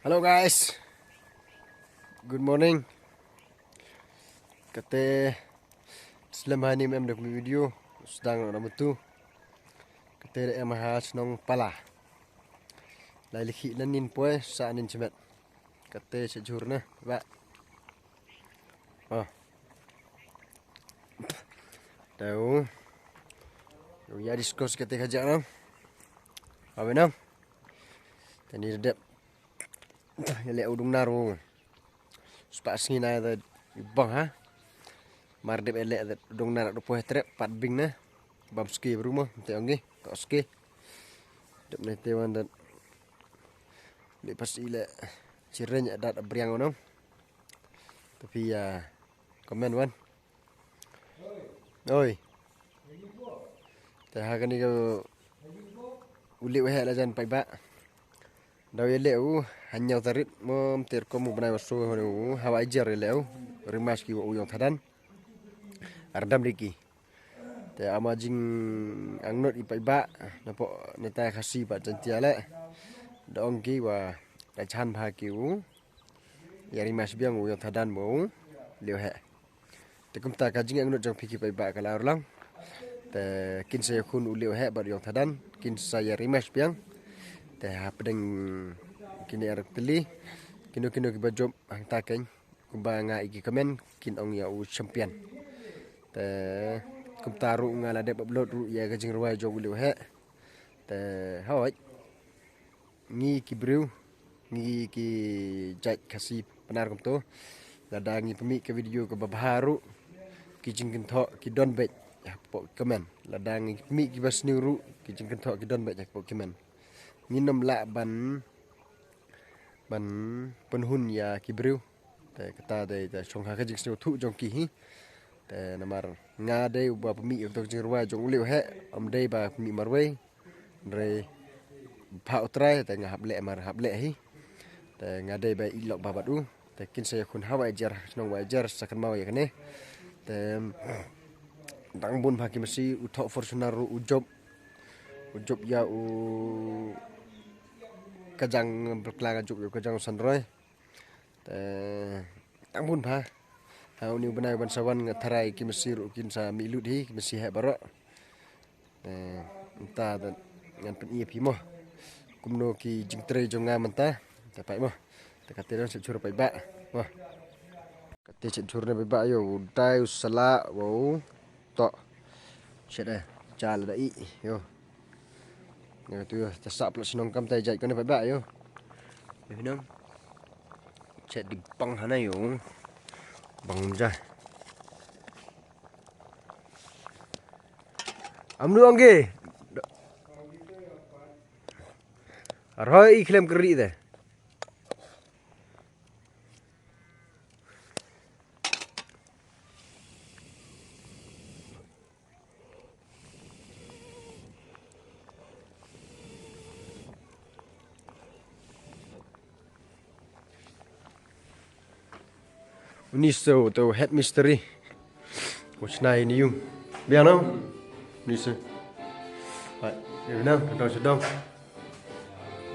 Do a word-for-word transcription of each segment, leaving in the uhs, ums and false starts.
Hello guys. Good morning. Kate slem hani em da video sdang na mutu. Kate da em ha chnong Pala. Lai likhi na nin poi sa nin chemet. Kate se jhur na ba. Oh. Tau. Ya discuss kate khaja na. Awe na. Tani dep. Ya le u dungnar u. Spa sngi na da bang ha. Mar dep ele da dungnar da poh trep pat bing na. Bam ski bru mo, te ong gi, to ski. Dep ne te wan da. Le pas ile chirenya da briang ono. Tapi ya comment wan. Oi. Te ha kani ka u liu he la jan paibah. Daw ya le u hanyau tarit mo ter ko mu bnai wasu u hawa ijer ya le u. Rimas ki wa u yong thadan. Ardam diki. Te ama jing angnot i paibah. Napo neta khasi pa jantia le. Da ong ki wa da chan bha ki u. Ya rimas biang u yong thadan mo u liu he. Te kumta ka jing angnot jong phi ki paibah ka la urlang. Te kin sa ya khun u liu he bar yong thadan. Kin sa ya rimas biang. Te hapdeng kini ar teli. Kino kino ki ba jop hangta keng. Kumba nga i ki comment kin ong ya u champion. Te kumta ru nga la dep upload ru ya ka jingrwai jong u liu he. Te hoi. Ngi ki briew, ngi ki jait Khasi Pnar kumto. Lada ngi pynmih ka video ka babha ru, ki jingkynthoh ki don beit hapoh comment. Lada ngi pynmih ki basniew ru, ki jingkynthoh ki don beit hapoh comment. Ngi nym lah ban, ban pynhun ya ki briew. Te kata dei te chong ha ka jingsngewthuh jong ki hi. Te namar nga dei uba pynmih ïa ka jingrwai jong u liu he, ym dei ba pynmih marwei. Dei pha u trai te nga hap leh mar hap leh hi. Te nga dei ba i lok ba bad u. Te kin sa ïa khun ha Wahiajer, shnong Wahiajer, sa kynmaw ïa kane. Te dang bun bha ki masi, u thoh Fortuner ru, u jop. U jop ïa u kajang, bakla ka jop ïa u kajang u Sanroi. Te tang bun bha. Ha uni u bnai u ban sa wan nga tharai ki masi ruh kin sa mih lut hi, ki masi heh baroh. Te mynta te ngan pyni ïa phi mo kumno ki jingtrei jong nga mynta. Te pait mo. Te kate don chet chur paibah mo. Kate chet chur ne paibah ïa u dai, u sala, wa u toh. Chet eh, cha lada i ïa u. Ïa tu ïa, te sap la shnong kam te jait ko ne paibah ïa u. Ïa u nong. Chet di bang hana ïa u. Bang ja. Amnu ong ki. Arhoi i khlem kri de. Uni so to head mystery. Wachna ini yung. Biang no? Uni so. Hai. Ini dang sedang.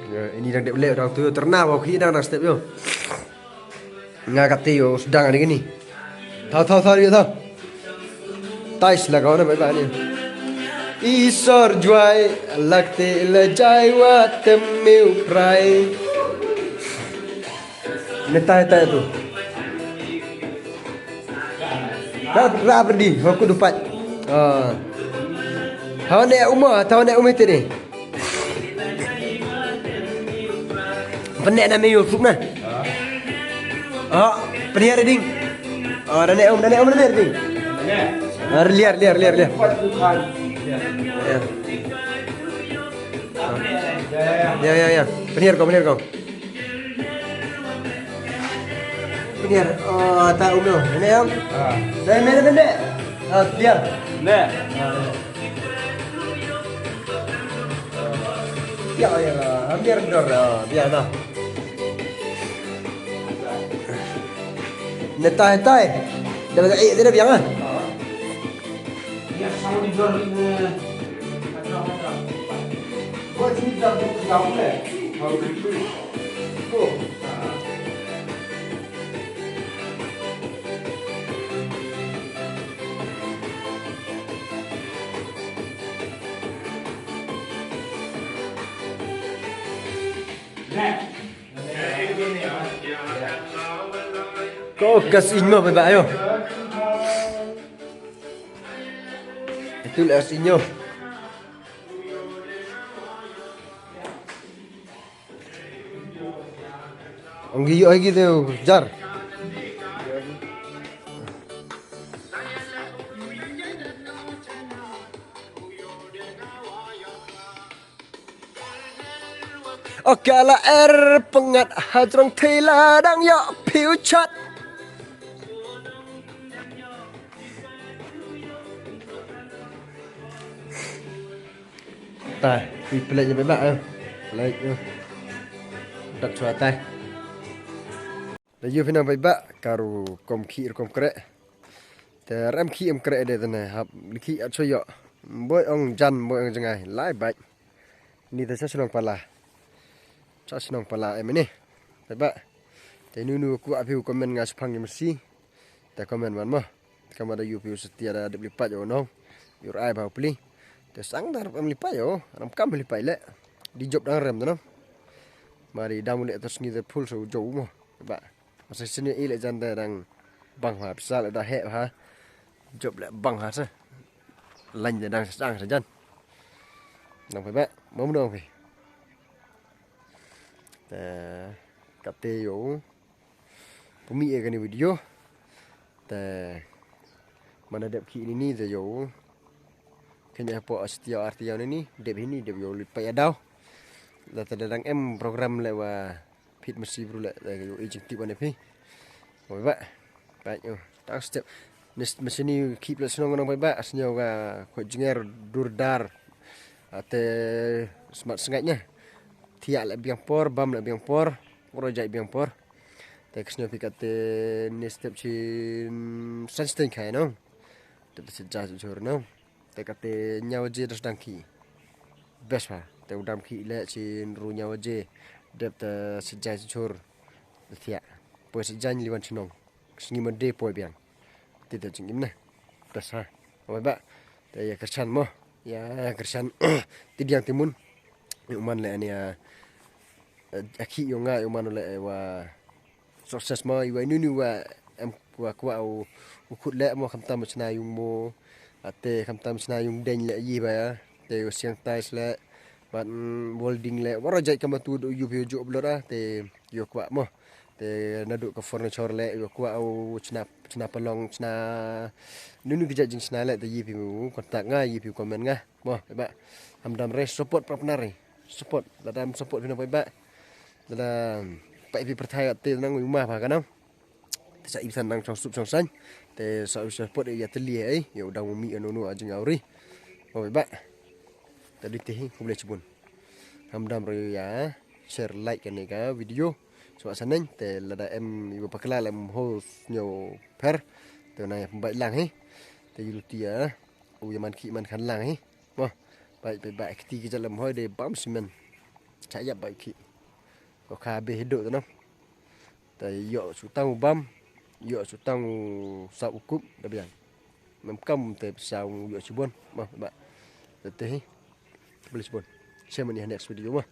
Ini dang dep leh dang tu terna wa khi dang dang step yo. Nga kate yo sedang ni kini. Thaw thaw thaw yo thaw. Tais la kaw na bye bye ni. I sor jwai lak te la jai wa tem meu prai. Ne tai tai tu. Rap rap di ho ku dupat. Ah. Hawa ne uma, hawa ne uma te ni. Pynne na me YouTube na. Ah, pynhiar ding. Ah, da ne um, da ne um, da ne ding. Ah, liar, liar, liar, liar. Ya. Ya, ya, ya. Pynhiar ko, pynhiar ko. Pynhiar. Oh, ta um no. Da ne um. Ah. Da ne, da ne. Ah, liar. Ne. Ah. Biang, biang, biang, biang dor, biang dah. Ne tai, tai. Dah eh, dah biang ah. Biang sama di dor ni. Buat sini dah buat jauh le. Kalau itu. Oh. Ko ka siñ mo paidbah yo. Itu le siñ yo. Ong ki yo ki de jar. O ka la er pyngat hajrong thei la dang yoh phi u chat. Tai, phi plek ïa paidbah, eh. Plek, eh. Dat chwa tai. Da yu phi nang paidbah, ka rukom khih rukom kreh. Te rem khih em kreh de tane, hap li khih at chwa yoh. Boi ong jan, boi ong jngai, lai bait. Ni te cha chnong Pala. Cha chnong Pala em ni. Paidbah. Te nu nu kwah phi u comment nga chapang ki masi. Te comment man mo. Te kam da yu phi u satia da dep li pait o nong. Yu rai bha u pli. Te sang da rap em li pait o, ram kam li pait le. Di job dang rem da nong. Mari dam le to sngi te phul so jo mo. Paidbah. Masa sini i le jan da dang bang ha, pisa le da he ha. Job le bang ha sa. Lain da dang sa sa jan. Nang paidbah, mo nong phi. Te, kate yo. Pumi e kani video. Te, mana dep ki ini ni te yo. Kenya po astia arti yo ni ni, dep hini, dep yo li pa ya daw. La te da dang em program le wa Phit masi bru le, le, yo, i jingtip wan phi. Oi ba. Ba, yo, tang step. Nis, masi ni khih le chnong nong ba, ba, asnyo ga, ko jinger dur dar. Ate, smat sngaid nya. Thiah le biang por, bam le biang por, ro jai biang por. Te ksnyo phi kate, nis step chin, san steng khai nong. Te, te, jai jur nong. Te kate ñiaw waje da sdang khih. Best ha. Te u dam khih le chin ru ñiaw waje. Dep te sijai chur. Te thiah. Poi sijai li wan chnong. Sngi Monday poi biang. Te te jingim ne. Best ha. Oi ba. Te ya kyrshan mo. Ya kyrshan. Ti diang ti mun. Yu man le ani a. A khih yo nga yu man le wa. Success mo, i wa nu nu wa em wa kwah u, u khut le mo khamtam chna yung mo. Ate khamtam chna yung deng le yi ba ya. Te u siang tais le, ban, mm, welding le. Wara jai kama tu du yu phi ju upload a. Te yo kwah mo. Te nadu ka furniture le, yo kwah u chna, chna palong, chna nu nu ki jai jing chna le, te yi phi mu contact nga, yi phi comment nga. Mo, ba. Hamdam re support partner re. Support, lada em support phi nong ba. Lada, pa phi pyrthai ate nang yuma ba ka nang. Te sa i san nang chong sup chong san. Te sa i support ya te li ai, yo dang mi anu nu ajing auri. Mo ba. Te di te hi, khublei chibun. Hamdam re ya, share, like kane ka video. So asaneng, te lada em yo pakla lem host nyo per. Te na ya pembai lang hi. Te yu luti ya, u yaman ki man khan lang hi. Mo, bai, bai, bai, kti ki jalam hoi de bam simen. Cha yap bai ki. Ko ka be hidu tu no. Ta yo su tang u bam, yo su tang u sa u kup da biang. Mem kam te sa u yo chibon. Mo, ba. Te te hi. Boleh chibon. Share mani next video mo.